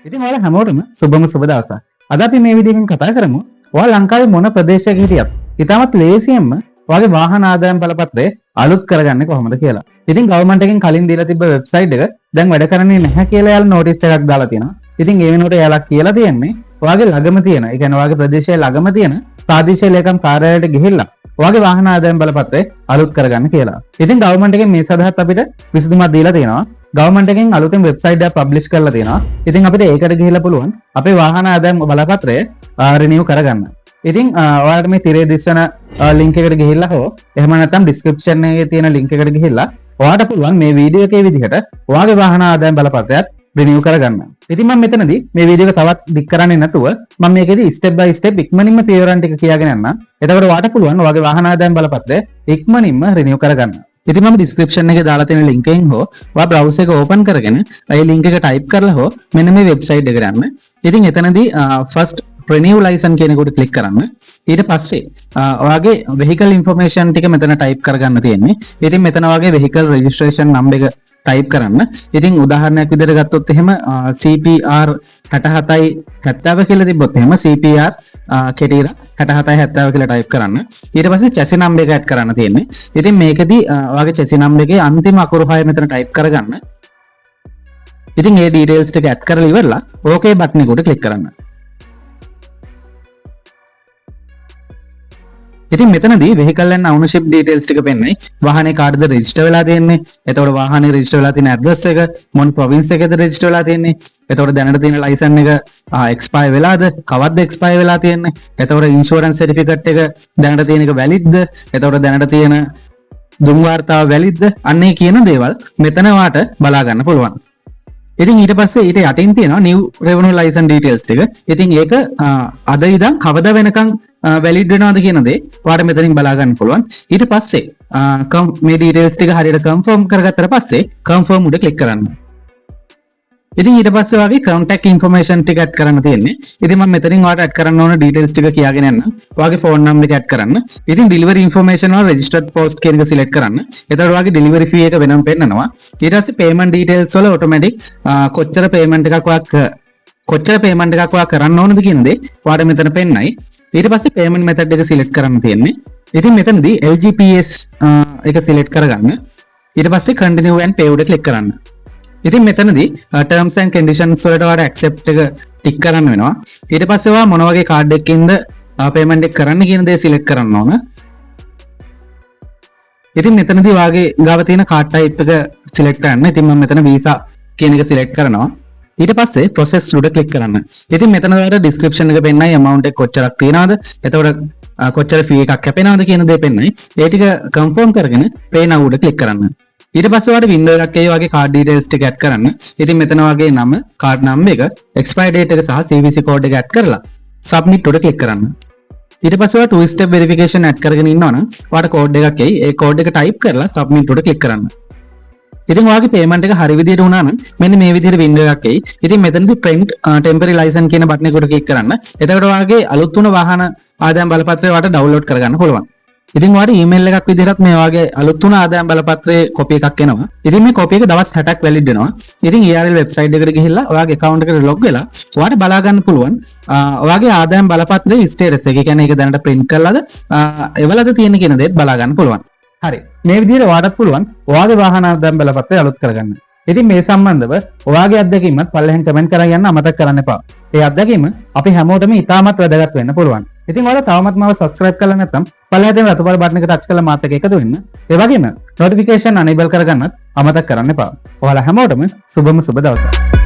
ඉතින් ඔයාලා හැමෝටම සුබම සුබ දවසක්. අද අපි මේ වීඩියෝ එකෙන් කතා කරමු ඔයා ලංකාවේ මොන ප්‍රදේශයක හිටියත් ඉතාමත් ලේසියෙන්ම ඔයාගේ වාහන ආදායම් බලපත්‍රය අලුත් කරගන්නේ කොහොමද කියලා. ඉතින් ගවර්න්මන්ට් එකෙන් කලින් දීලා තිබ්බ වෙබ්සයිට් එක දැන් වැඩ කරන්නේ නැහැ කියලා එයාලා නෝටිස් එකක් දාලා තියෙනවා. ඉතින් ඒ වෙනුවට එයාලා කියලා තියෙන්නේ ඔයාගේ ළඟම තියෙන, ඒ කියන්නේ ඔයාගේ ප්‍රදේශයේ ළඟම තියෙන ප්‍රාදේශීය ලේකම් කාර්යාලයට ගිහිල්ලා ඔයාගේ වාහන ආදායම් බලපත්‍රය අලුත් කරගන්න කියලා. ඉතින් ගවර්න්මන්ට් එකෙන් මේ සඳහාත් අපිට විසඳුමක් දීලා තියෙනවා. ගවර්න්මන්ට් එකෙන් අලුතෙන් වෙබ්සයිට් එකක් පබ්ලිෂ් කරලා තියෙනවා. ඉතින් අපිට ඒකට ගිහිල්ලා පුළුවන් අපේ වාහන ආදායම් බලපත්‍රය රිනිව් කරගන්න. ඉතින් ඔයාලට මේ තිරේ දිස්වන ලින්ක් එකට ගිහිල්ලා හෝ එහෙම නැත්නම් ඩිස්ක්‍රිප්ෂන් එකේ තියෙන ලින්ක් එකට ගිහිල්ලා ඔයාට පුළුවන් මේ වීඩියෝ එකේ විදිහට ඔයාගේ වාහන ආදායම් බලපත්‍රයත් රිනිව් කරගන්න. ඉතින් මම මෙතනදී මේ වීඩියෝ එක තවත් දික් කරන්නේ නැතුව මම මේකෙදි ස්ටෙප් බයි ස්ටෙප් ඉක්මනින්ම පියවරන් ටික කියාගෙන යන්නම්. එතකොට ඔයාට පුළුවන් ඔයාගේ වාහන ආදායම් බලපත්‍රය ඉක්මනින්ම රිනිව් කරගන්න. ඉතින් මම ඩිස්ක්‍රිප්ෂන් එකේ දාලා තියෙන ලින්ක් එකෙන් හෝ ඔයා බ්‍රවුසර් එක ඕපන් කරගෙන ඒ ලින්ක් එක ටයිප් කරලා හෝ මෙන්න මේ වෙබ්සයිට් එකට යන්න. ඉතින් එතනදී ෆස්ට් renew license කියන එකට ක්ලික් කරන්න. ඊට පස්සේ ඔයාගේ vehicle information ටික මෙතන ටයිප් කරගන්න තියෙන්නේ. ඉතින් මෙතන ඔයාගේ vehicle registration number එක ටයිප් කරන්න. ඉතින් උදාහරණයක් විදිහට ගත්තොත් එහෙම CPR 67යි 70 කියලා තිබ්බොත් එහෙම CPR කෙටි 67යි 70 කියලා ටයිප් කරන්න. ඊට පස්සේ චැසි නම්බර් එක ඇඩ් කරන්න තියෙන්නේ. ඉතින් මේකෙදි ඔයාගේ චැසි නම්බර් එකේ අන්තිම අකුරු හය මෙතන ටයිප් කරගන්න. ඉතින් ඒ ඩීටේල්ස් ටික ඇඩ් කරලා ඉවරලා ඕකේ බටන් එක උඩ ක්ලික් කරන්න. ඉතින් මෙතනදී vehicle and ownership details ටික පෙන්නයි. වාහනේ කාටද රෙජිස්ටර් වෙලා තියෙන්නේ? එතකොට වාහනේ රෙජිස්ටර් වෙලා තියෙන ඇඩ්‍රස් එක, මොන ප්‍රොවින්ස් එකේද රෙජිස්ටර් වෙලා තියෙන්නේ? එතකොට දැනට තියෙන ලයිසන් එක එක්ස්පයර් වෙලාද? කවද්ද එක්ස්පයර් වෙලා තියෙන්නේ? එතකොට ඉන්ෂුරන්ස් සර්ටිෆිකේට් එක දැනට තියෙන එක වැලිඩ්ද? එතකොට දැනට තියෙන දුම් වාර්තාව වැලිඩ්ද? අන්න ඒ කියන දේවල් මෙතන ඔයාට බලා ගන්න පුළුවන්. ඉතින් ඊට පස්සේ ඊට යටින් තියෙනවා new revenue license details ටික. ඉතින් ඒක අද ඉඳන් කවද වෙනකන් වැලිඩ් වෙනවද කියන දේ ඔයාලට මෙතනින් බලා ගන්න පුළුවන්. ඊට පස්සේ මේ ඩීටේල්ස් ටික හරියට කන්ෆර්ම් කරගත්තට පස්සේ කන්ෆර්ම් උඩ ක්ලික් කරන්න. ඉතින් ඊට පස්සේ ඔයාගේ contact information ටික ඇඩ් කරන්න තියෙන්නේ. ඉතින් මම මෙතනින් ඔයාලට ඇඩ් කරන්න ඕන ඩීටේල්ස් ටික කියාගෙන යන්න. ඔයාගේ ෆෝන් නම්බර් එක ඇඩ් කරන්න. ඉතින් ඩෙලිවරි ඉන්ෆර්මේෂන් වල රෙජිස්ටර්ඩ් පෝස්ට් කියන එක සිලෙක්ට් කරන්න. එතකොට ඔයාගේ ඩෙලිවරි ෆී එක වෙනම පෙන්නනවා. ඊට පස්සේ පේමන්ට් ඩීටේල්ස් වල ඔටෝමැටික් කොච්චර පේමන්ට් එකක් ඔයා කරන්න ඕනද කියන දේ ඔයාට මෙතන පෙන්නයි. ඊට පස්සේ පේමන්ට් මෙතඩ් එක සිලෙක්ට් කරන්න තියෙන්නේ. ඉතින් මෙතනදී LGPS එක සිලෙක්ට් කරගන්න. ඊට පස්සේ continue and pay උඩ ක්ලික් කරන්න. ඉතින් මෙතනදී terms and conditions වලට ඔයාලට accept එක ටික් කරන්න වෙනවා. ඊට පස්සේ ඔයා මොන වගේ කාඩ් එකකින්ද පේමන්ට් එක කරන්න කියන දේ සිලෙක්ට් කරන්න ඕන. ඉතින් මෙතනදී ඔයාගේ ගාව තියෙන කාඩ් ටයිප් එක සිලෙක්ට් කරන්න. ඉතින් මම මෙතන Visa කියන එක සිලෙක්ට් කරනවා. ඊට පස්සේ process උඩ ක්ලික් කරන්න. ඉතින් මෙතන ඔයාලට ඩිස්ක්‍රිප්ෂන් එක පෙන්නයි, amount එක කොච්චරක් තියනවද, එතකොට කොච්චර ෆී එකක් කැපෙනවද කියන දේ පෙන්නයි. ඒ ටික කන්ෆර්ම් කරගෙන pay now උඩ ක්ලික් කරන්න. ඊට පස්සේ ඔයාලට වින්ඩෝ එකක් එයි වගේ කාඩ් ඩීටේල්ස් ටික ඇඩ් කරන්න. ඉතින් මෙතන වගේ නම, කාඩ් නම්බර් එක, එක්ස්පයරි ඩේට් එක සහ CVC code එක ඇඩ් කරලා සබ්මිට් උඩ ක්ලික් කරන්න. ඊට පස්සේ ඔයා two step verification add කරගෙන ඉන්නවා නම් ඔයාට කෝඩ් එකක් එයි. ඒ කෝඩ් එක ටයිප් කරලා සබ්මිට් උඩ ක්ලික් කරන්න. ඉතින් ඔයාගේ පේමන්ට් එක හරි විදිහට වුණා නම් මෙන්න මේ විදිහට වින්ඩෝ එකක් එයි. ඉතින් මෙතනදී print temporary license කියන බටන් එක උඩ ක්ලික් කරන්න. එතකොට ඔයාගේ අලුත් වුණ වාහන ආදායම් බලපත්‍රය ඔයාට ඩවුන්ලෝඩ් කරගන්න පුළුවන්. ඉතින් ඔයාට ඊමේල් එකක් විදිහටත් මේ වගේ අලුත් වුණ ආදායම් බලපත්‍රයේ කොපි එකක් එනවා. ඉතින් මේ කොපි එක දවස් 60ක් වැලිඩ් වෙනවා. ඉතින් ERL website එකට ගිහිල්ලා ඔයාගේ account එකට ලොග් වෙලා ඔයාට බලා ගන්න පුළුවන් ඔයාගේ ආදායම් බලපත්‍රයේ ස්ටේටස් එක. ඒ කියන්නේ ඒක දැනට print කරලාද එවලාද තියෙන කියන දේත් බලා ගන්න පුළුවන්. හරි. මේ විදිහට ඔයාටත් පුළුවන් ඔයාගේ වාහන ආදායම් බලපත්‍රය අලුත් කරගන්න. ඉතින් මේ සම්බන්ධව ඔයාගේ අත්දැකීමත් පල්ලෙහෙන් කමෙන්ට් කරන් යන්න අමතක කරන්න එපා. ඒ අත්දැකීම අපි හැමෝටම ඉතාමත් වැදගත් වෙන්න පුළුවන්. ඉතින් ඔයාලා තවමත් මාව සබ්ස්ක්‍රයිබ් කරලා නැත්නම් පල්ලෙහා තියෙන රතු පාට බටන් එක ටච් කරලා මාත් එක්ක එකතු වෙන්න. ඒ වගේම නොටිෆිකේෂන් අනේබල් කරගන්නත් අමතක කරන්න එපා. ඔයාලා හැමෝටම සුබම සුබ දවසක්.